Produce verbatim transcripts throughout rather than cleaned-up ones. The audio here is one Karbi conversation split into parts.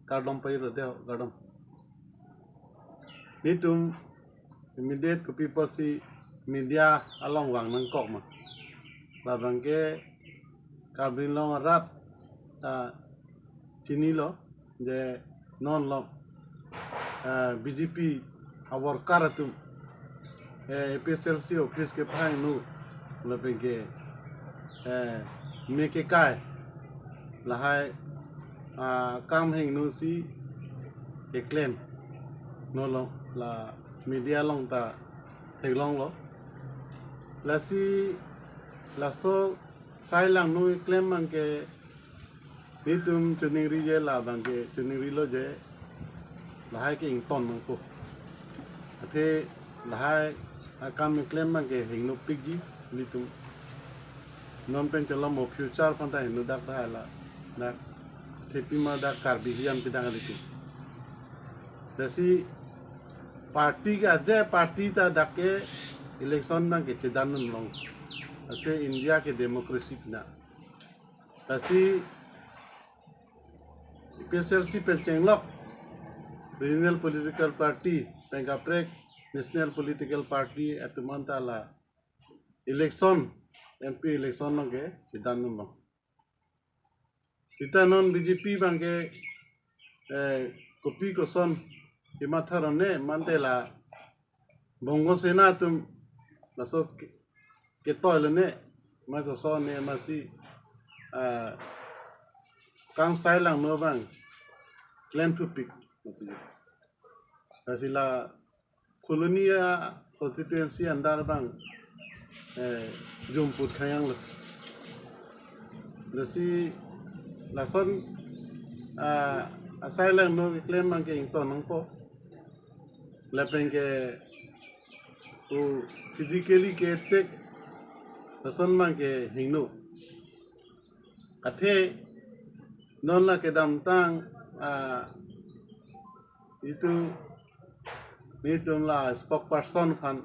Kardom payro de, kardom. Nelitum immediate kopi pusi media along vang nangkok ma. Labang ke Karbi Anglong arat ta chinilo je non lo, eh, B J P a-worker atum, eh, A P H L C office kephangno lapen ke, eh, me kekai lahai, ah, kam hingno si keklem non lo, la media along ta theklonglo. Lasi laso sai langno keklem abang ke nelitum choningri je, labang ke choningrilo je lahai ke ington nangpo. Athe lahai akam keklem abang ke hingnopikji nelitum. Non pen chelom mo future aphan ta hingno dak lahai la. Dak athe pima dak Karbi hian pidang nelitum. Lasi party ke aje party ta dak ke election abang ke chedan nunlong. Ase India ke democracy pina. Lasi A P H L C pen chenglok regional political party pen kaprek national political party atum anta la election, M P election abang ke chedan nunlong. Sita non B J P abang ke, eh, kopi koson kematha rone mante la Bongo Sena atum laso ke, ketoi lone, ma koson ne masi, ah, kam sai langno abang klem thupik. Lasi la Kholoni a-constituency under abang, eh, jumput khayang lo. Lasi lason, ah, asai langno keklem abang ke ington nangpo. Lapen ke u physically ke attack lason abang ke hingno. Athe non la kedamtang, ah, itum, nelitum la spokesperson aphan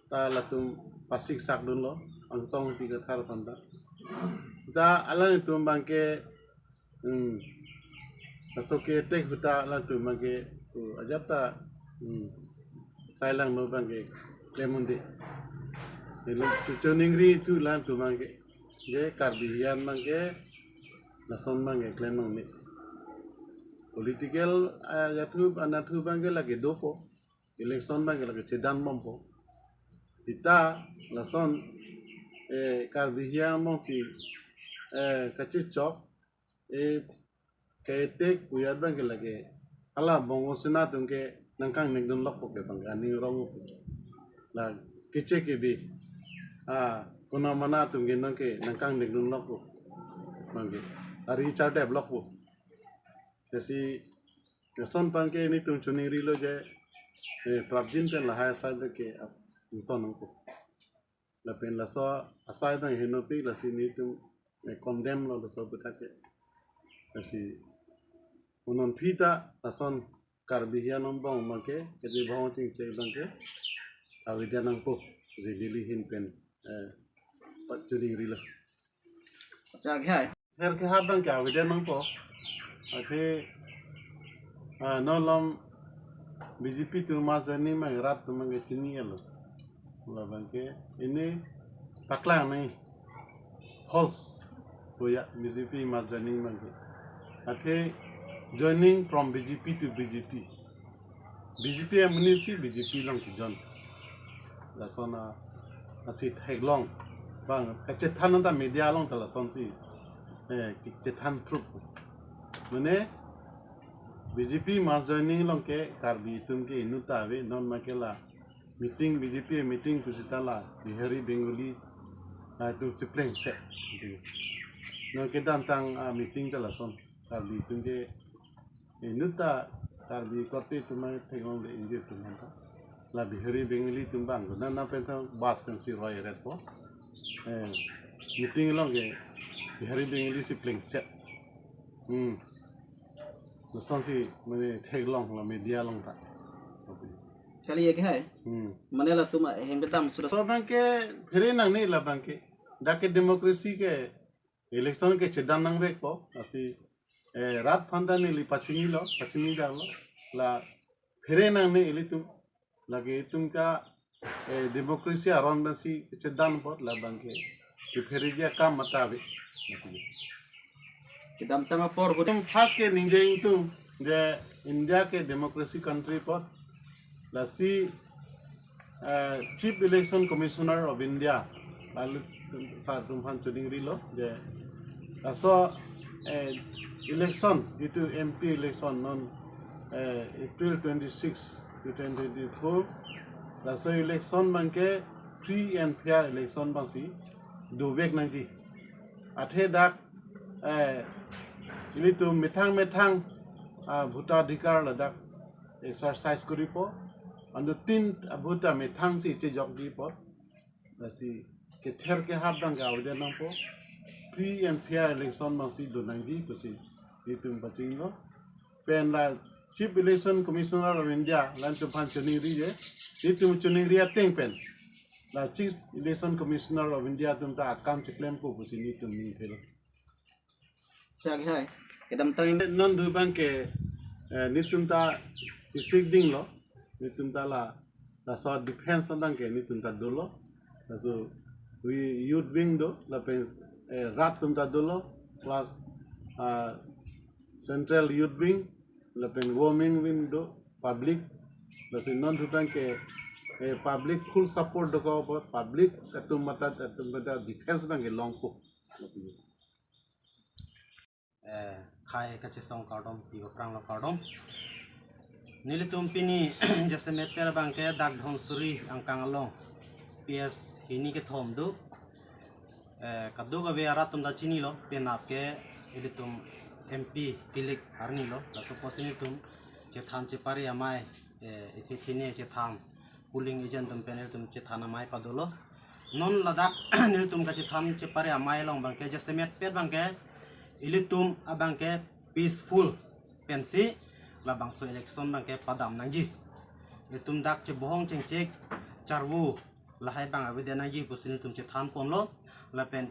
ta latum pasik sakdunlo, Angtong Ingti Kathar aphan ta. Ta alanglitum abang ke, hmm, laso ke attack ahut ta alanglitum abang ke, uh, ajat ta, hmm, sai langno abang ke klem un-e. Nelitum choningri thu alanglitum abang ke. Je Karbi hian abang ke lason abang ke klem nangne. Political, ah, ajat thu, anatthu abang ke lake dopo. Election abang ke lake chedan bompo. Sita lason, eh, Karbi hian abang si, eh, kachechok, eh, ke-attack pu ajat abang ke lake hala Bongo Sena atum ke nangkangnek dunlokpo ke abang ke aning rong-o pu. La keche kebi, ah, kona mana atum ke nang ke nangkangnek dunlokpo abang ke. Ari char develop po. Lasi lason abang ke nelitum choningrilo je, eh, prapjin pen lahai asai abang ke ap, ington nangpo. Lapen laso asai abang hingnopi, lasi nelitum, eh, condemn lo laso aputhak ke. Lasi unonphi ta lason Karbi hian angbong abang ke, kedi bhong chingche abang ke avedetji nangpo, je Delhi ahin pen, eh, pat choningrilo. Acha, akhai. Her ke hap abang ke avedetji nangpo. Athe, ah, non lom B J P atum mass joining abang rat atum abang ke chini-elo. Labang ke pini paklang nai, false. Koya B J P mass joining abang ke. Athe joining from B J P to B J P. B J P amonit si B J P along kejoin. Lason a, asi theklong abang kachethan anta media along ta lasonsi, eh, che-, chethan proof. Mane B J P mass joining along ke Karbi atum ke inut ta ave, non ma ke la meeting, B J P meeting pusita la Bihari Bengali, ah, atum cheplengset. Non kedamtang, ah, meeting ta lason Karbi atum ke inut ta Karbi korte atum ma theklongle ingjir atum anta. La Bihari Bengali atum abang, nana pen ta bus pensi roi-retpo. Eh, meeting along ke Bihari Bengali si plengset. Hmm. Lasonsi mane theklong la media along ta. Kali ya ke hai? Hmm. Mane latum aheng kedam sudah. Laso abang ke phere nangne labang ke. Dak ke democracy ke election ke chedan nangvekpo. Lasi eh, rat aphan ta neli pachinilo, pachini damlo, la phere nangne ilitum, lake itum ke, eh, democracy aron pensi chedan apot labang ke, kephereji akam mata ave. Kedamtang apor budi. Itum first ke ningje ingtung, je India ke democracy country apot, lasi, eh, Chief Election Commissioner of India, lalu sar atum aphan choningrilo, je laso, eh, election, itum M P election non, eh, April twenty-six to twenty twenty-four, laso election abang ke free and fair election abangsi dovek nangji. Athe dak, eh, ilitum methang methang, ah, bhotadhikar ladak exercise koripo. Anuttin abhot ta methangsi chejokjipo. Lasi kether kehap abang ke avedet nangpo. Free and fair election abangsi do nangji pusi itum pachinilo. Pen la Chief Election Commissioner of India, latum aphan choningriji, itum choningri ateng pen la Chief Election Commissioner of India atum ta akam cheklempo pusi nelitum ning thelo. Chak hai, kedamtang im- Non dubang ke, eh, nelitum ta isik dinglo, nelitum ta la, laso defense abang ke nelitum ta dolo, laso wi youth wing do, lapen, eh, rat atum ta dolo, plus, ah, central youth wing, lapen women wing do, public, laso non dubang ke, eh, public full support do ko, public atum mata atum mata defense abang ke longpo. Eh, khei kachesong kardom, pi aphrang lo kardom. Nelitum pini jasemet per abang ke dak Dhansiri angkang along P S hini kethom do. Eh, kadokave arat atum ta chinilo, penap ke ilitum M P kilik arni lo, laso apotsi nelitum chethan chepare amei, eh, ithi thine chethan polling agent atum pen ilitum chethan amei padolo. Non ladak nelitum kachethan chepare amei along abang ke jasemet per abang ke ilitum abang ke peaceful pensi labangso election abang ke padam nangji. Ilitum dak chebohong chengchek charvo lahai abang avedet nangji pusi nelitum chethan ponlo. Lapen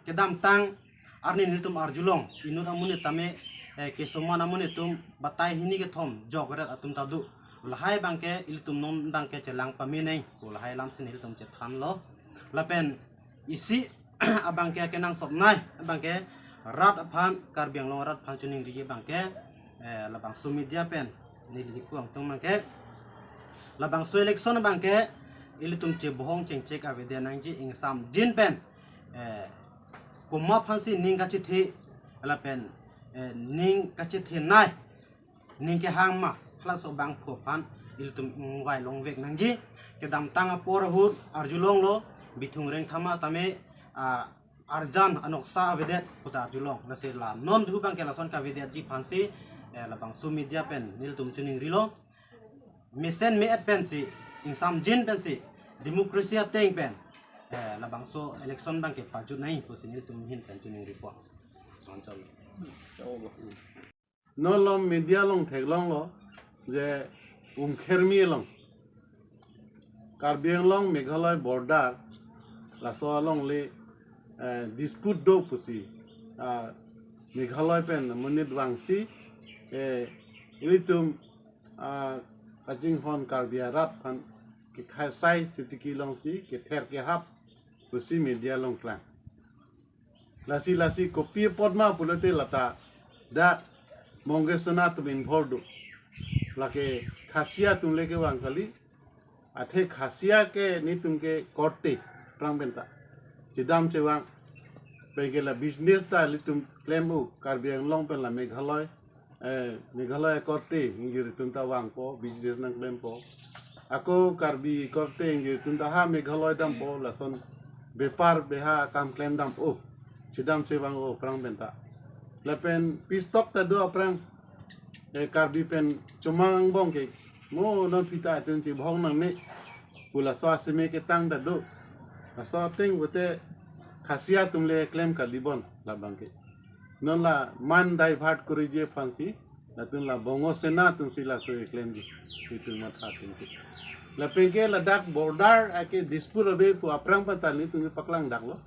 kedamtang arni nelitum arjulong, inut amonit tame, eh, kesoman amonit atum batai hini kethom jokret atum ta do. Lahai abang ke ilitum non abang ke chelang pame nangpo, lahai alamsi nelitum chethanlo. Lapen isi abang ke kenangsot nei abang ke rat aphan, Karbi Anglong rat aphan choningriji abang ke, eh, labangso media pen neli pu angtung abang ke labangso election abang ke ilitum chebohong chengchek avedet nangji, ingsamjin pen, eh, komat aphansi ning kachethe lapen, eh, ning kachethe nei, ning kehang ma, halaso abangphu aphan ilitum ingvai longvek nangji. Kedamtang apor ahut arjulonglo, Bithung Rengthama tame, ah, arjan anoksa avedet pu ta arjulong. Lasi la non dubang ke lason kavedetji aphansi, eh, labangso media pen nelitum choningrilo. Mesen me-et pensi, ingsamjin pensi, democracy ateng pen, eh, labangso election abang ke pajut nangji pusi nelitum ahin pen choningripo. Sonchol. Non along media along theklonglo je Umkhermi along Karbi Anglong Meghalaya border, laso alongle, eh, dispute do pusi, ah, Meghalaya pen monit vangsi, eh, ilitum, ah, kachinghon Karbi arat aphan kekhei sai chetiki longsi kether kehap pusi media along klang. Lasi lasi kopi apot ma pulote lata dak Monge Sena atum involved do. Lake Khasia atum le kevang kali. Athe Khasia ke nelitum ke korte aphrang penta chedam chevang. Penke la business ta ilitum klem-o, Karbi Anglong pen la Meghalaya, eh, Meghalaya korte ingjir atum ta vangpo, business nangklempo. Ako Karbi korte ingjir atum ta ha Meghalaya dampo, lason bepar beha akam klem dam-o, chedam chevang-o aphrang penta. Lapen peace talk ta do aphrang, eh, Karbi pen chomang angbong ke, mo non pita atum chebohong nangne pu laso aseme ketang ta do. Laso ateng pute Khasia atum le klem kali bon labang ke. Non la man divert koriji aphansi, latum la Monge Sena atumsi laso keklemji, itum matha atum ke. Lapen ke ladak border ake dispute ave pu aphrang penta nelitum paklang daklo.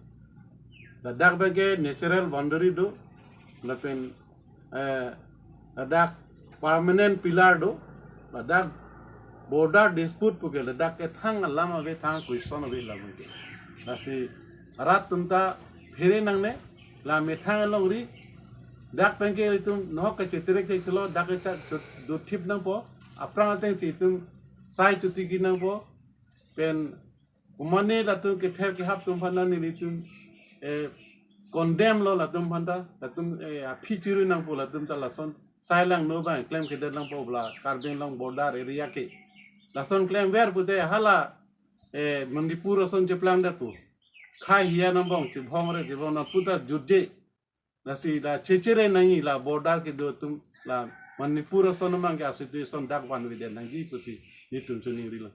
Ladak abang ke natural boundary do, lapen eh, ladak permanent pillar do, ladak border dispute puke ladak ke thang alam ave, thang question ave lam ke. Lasi rat atum ta phere nangne, la methang alongri, dak pen ke itum nohok ke cheterek te chelo, dak ke cha chut duthip nangpo, aphrang ateng che itum sai chotiki nangpo, pen komane latum kether kehap atum aphan ta nelitum, eh, condemn lo latum aphan ta, latum, eh, aphi chiri nangpo latum ta lason sai langno abang klemkledet nangpo bla Karbi Anglong border area ke. Lason klemver pute hala, eh, Manipur ason cheplang det pu. Khai hiya nang bong chibong re chibong nang puta jutje. Lasi la chechere nangji la border kedo atum la Manipur ason amang ke a-situation dak vanvedet nangji pusi nelitum choningri lo.